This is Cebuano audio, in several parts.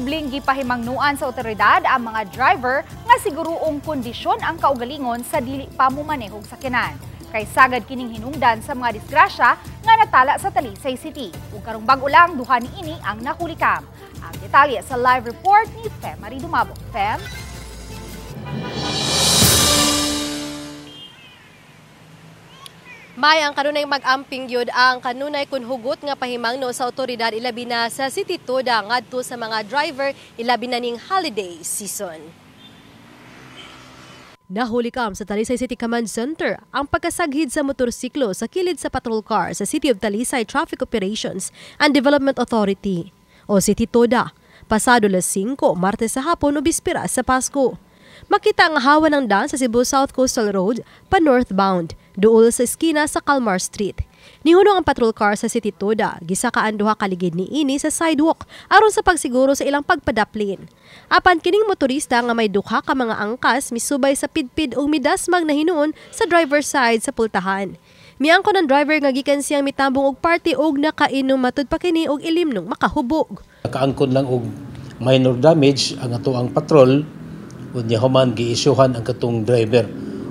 Dobleng gipahimangnuan sa otoridad ang mga driver nga siguruong kondisyon ang kaugalingon sa dili pa momanehog sakyanan. Kay sagad kining hinungdan sa mga disgrasya nga natala sa Talisay City. Ug karong bag-o lang duha niini ang nahulikam. Ang detalye sa live report ni Fem Marie Dumabo. Fem? May ang kanunay mag-amping gyud ang kanunay kun hugot nga pahimangno sa otoridad ilabi na sa City Toda ngadto sa mga driver ilabi na ning holiday season. Nahulikam sa Talisay City Command Center ang pagkasaghid sa motorsiklo sa kilid sa patrol car sa City of Talisay Traffic Operations and Development Authority o City Toda pasado las 5, Martes sa hapon o bispera sa Pasko. Makita ang hawa ng daan sa Cebu South Coastal Road pa northbound, duol sa eskina sa Kalmar Street. Nihunong ang patrol car sa City Toda, gisakaan duha kaligid niini sa sidewalk aron sa pagsiguro sa ilang pagpadaplin. Apan kining motorista nga may duha ka mga angkas misubay sa pidpid ug midasmag na hinuon sa driver side sa pultahan. Miangkon ang driver nga gikan siyang mitambong og party og nakainom matud pa kini og ilimnong makahubog. Nakaangkon lang og minor damage ang ato ang patrol. Unya human giisyuhan ang katong driver.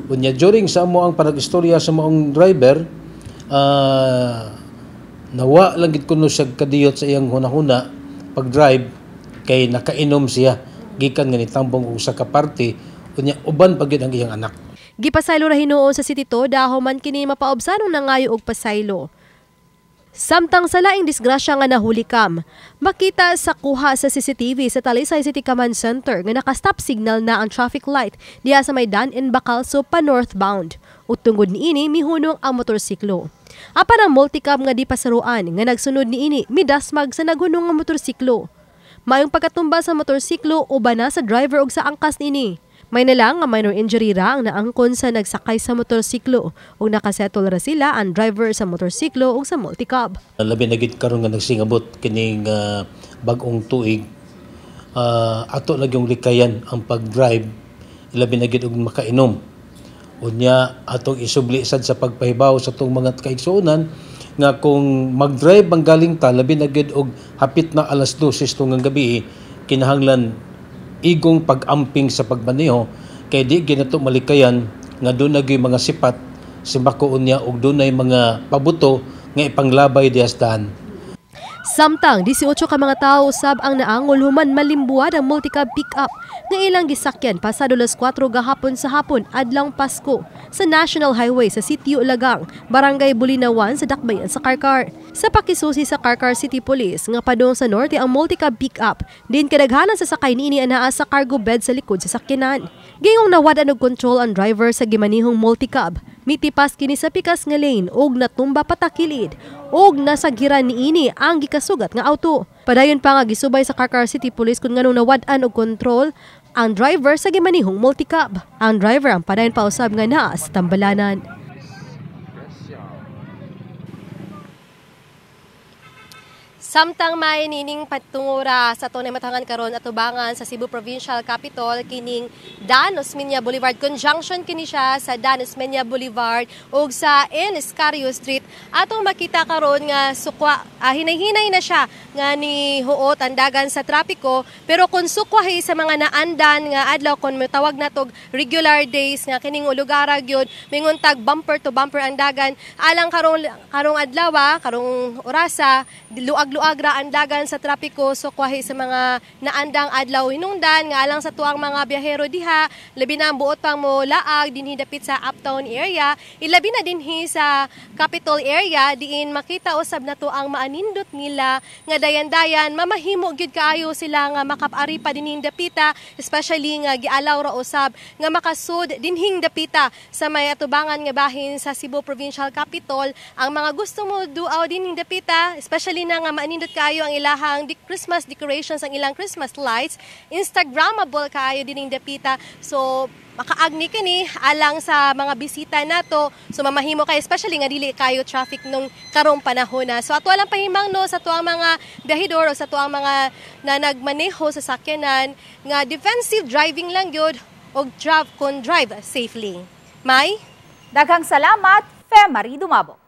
Unya during sa amo ang panag-istorya sa maong driver, nawa lang gid kuno siya kadiyot sa iyang hunahuna pag-drive kay nakainom siya gikan nga nitambong og usa ka party, unya uban pa gyud ang iyang anak. Gipasaylo ra hinuon sa City Toda human kini mapaobsanong nangayo og pasaylo. Samtang sa laing disgrasya nga nahulikam, makita sa kuha sa CCTV sa Talisay City Command Center nga naka-stop signal na ang traffic light diha sa may Dan and Bacalso pa northbound. Ug tungod niini mihunong ang motorsiklo. Apan ang multicab nga di pasaruan nga nagsunod niini midasmag sa naghunong nga motorsiklo. Maayong pagkatumba sa motorsiklo uban na sa driver ug sa angkas niini. May nalang nga minor injury ra ang naangkon sa nagsakay sa motorsiklo ug nakasettle ra sila ang driver sa motorsiklo ug sa multicab. Labi na gid karon nga nagsingabot kining bag-ong tuig, ato lang yung likayan ang pag-drive labi na gid og makainom. Unya atong isubli sad sa pagpahibaw sa atong mga kaigsuonan nga kung mag-drive ang galing ta labi na gid og hapit na alas 12 tungang gabi, kinahanglan igong pag-amping sa pagmaneho kay di ginato malikayan nga dunay mga sipat simbako unya og dunay mga pabuto nga ipanglabay diha sa daan. Samtang 18 ka mga tawo usab ang naangol human malimbuad ang multicab pickup nga ilang gisakyan pasado las 4 gahapon sa hapon adlawng Pasko sa National Highway sa Sitio Lagang, Barangay Bulinawan sa Dakbayan sa Carcar. Sa pakisusi sa Carcar City Police nga padung sa norte ang multicab pickup din kadaghanan sa sakay niini anaa sa cargo bed sa likod sa sakyanan. Gingong nawad-an og kontrol ang driver sa gimanihong multicab. Mitipas kini sa pikas nga lane og natumba patakilid og nasagiran niini ang gikasugat nga auto. Padayon pa nga gisubay sa Carcar City Police kung nganong nawad-an og kontrol ang driver sa gimanihong multicab. Ang driver ang padayon pa usab nga naa sa tambalanan. Samtang may nining patungura sa tunay matangan karon atubangan sa Cebu Provincial Capitol kining Dan Osmeña Boulevard, conjunction kini siya sa Dan Osmeña Boulevard ug sa N. Escario Street. Atong makita karon nga sukwa, hinay-hinay na siya nga ni huot ang dagan sa trapiko, pero kung sukwahi sa mga naandan nga adlaw kon matawag natog regular days nga kining lugara gyud mingon tag bumper to bumper ang dagan, alang karong adlaw, karong orasa luag-luag ra ang dagan sa trapiko sukwahi sa mga naandang adlaw hinungdan nga alang sa tuang mga biyahero diha, labi na ang buot pang mo laag dinhi dapit sa uptown area, ilabi na dinhi sa capital area diin makita usab nato ang maanindot nila nga dayan-dayan mamahimo gyud kaayo sila nga makapari pa dinhing dapita, especially nga gialaw ra usab nga makasud dinhing dapita sa may atubangan nga bahin sa Cebu Provincial Capitol. Ang mga gusto mo duaw dinhing dapita, especially na nga maanindot kaayo ang ilahang Christmas decorations, ang ilang Christmas lights, Instagrammable kaayo dining dapita. So makaagni kini alang sa mga bisita nato. So mamahimo kay especially nga dili kayo traffic nung karong panahon na. So ato lang pahimang no sa tuang mga biyahidor o sa tuang mga na nagmaneho sa sakyanan nga defensive driving lang gyud og drive kon drive safely. May daghang salamat, Fe Marie Dumabo.